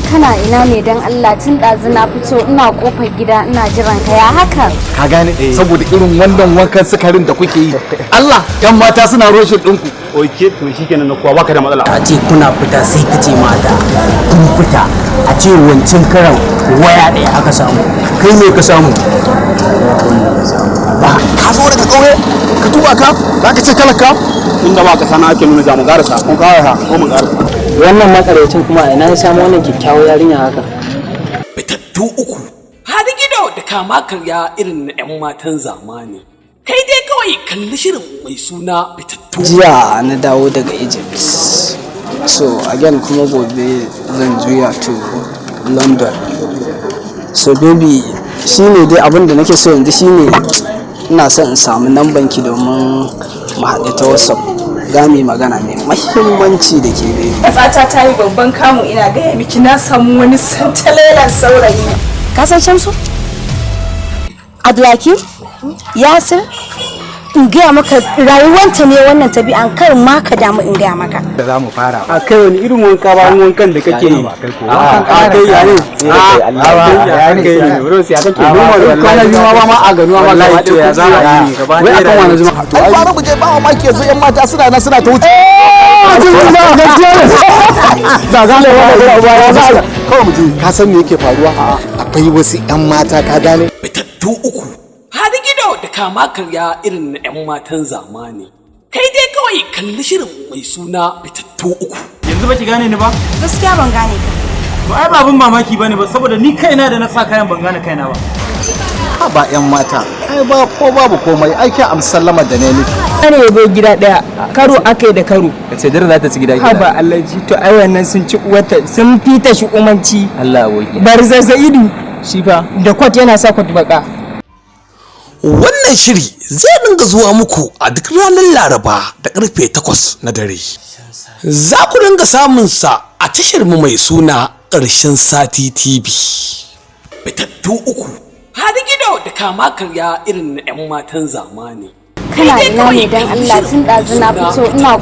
Kana ina ne dan Allah? Tun ɗazu na fito, ina kofar gida ina jiran ka, ya haka? Ka gane, saboda irin wannan wankan sukarin da kuke yi, Allah yan mata suna roshin ɗinku. Okay, to shikenan, na kuwa baka da matsala. A ce kuna fita sai ka ce mata kun fita, a ce wancan karan waya ɗaya aka samu, kai ne ka samu. Ka zo daga ƙauye ka tuba ka za ka ce talaka. Inda ba ka sana ake nuna jamu garasa kun kawai ha ko mun garasa. Wannan makaryacin kuma a ina ya samu wannan kyakkyawar yarinya haka? Fitattu uku, har gido da kama karya irin na 'yan matan zamani. Kai dai kawai kalli shirin mai suna Fitattu. Jiya na dawo daga Egypt, so again kuma gobe zan juya to London. So baby, shine dai abin da nake so yanzu shine ina son in samu namban ki domin mu haɗu ta WhatsApp, za mu yi magana mai mahimmanci da ke, baby. Ƙasata ta yi babban kamu, ina gaya miki, na samu wani santalelan saurayi. Ka san Shamsu? Abdulhakim? Yasir? In gaya maka, rayuwanta ne wannan tabi'an, kar ma ka damu, in gaya maka. Da za mu fara. A kai, wani irin wanka ba wankan da kake yi? A kai ya ne? A ya kai ne bro, ya kake normal? Wallahi kwana biyu ma ba ma a ganuwa ma. Wallahi, to ya za a yi gaba? Wai akan wani zuma? To ai bara mu je, ba mamaki yanzu yan mata suna nan suna ta wuce. Da za mu ba. Kawai mu je. Ka san me yake faruwa? Akwai wasu yan mata, ka gane? Fitattu uku, har gido da kama karya irin na 'yan matan zamani. Kai dai kawai kalli shirin mai suna Fitattu uku. Yanzu baki gane ni ba? Gaskiya ban gane ka. To ai ba abin mamaki bane ba, saboda ni kaina da na sa kayan ban gane kaina ba. Ba yan mata, ai ba ko babu komai, ai kin amsa sallama da ne miki. Ana yabo gida ɗaya, karo aka yi da karo. Ka ce dare za ta ci gida. Haba Allah ji, to ai wannan sun ci uwarta, sun fita shi umanci. Allah aboki. Bar zazza'idu shi fa. Da kwat, yana sa kwat baka. Wannan shiri zai dinga zuwa muku a duk ranar Laraba da karfe 8 na dare. Za ku dinga samun sa a tashar mu mai suna Ƙarshen Sati TV. Fitattu uku, har gido da kama karya irin na 'yan matan zamani. Kana ina ne dan Allah? Tun ɗazu na fito ina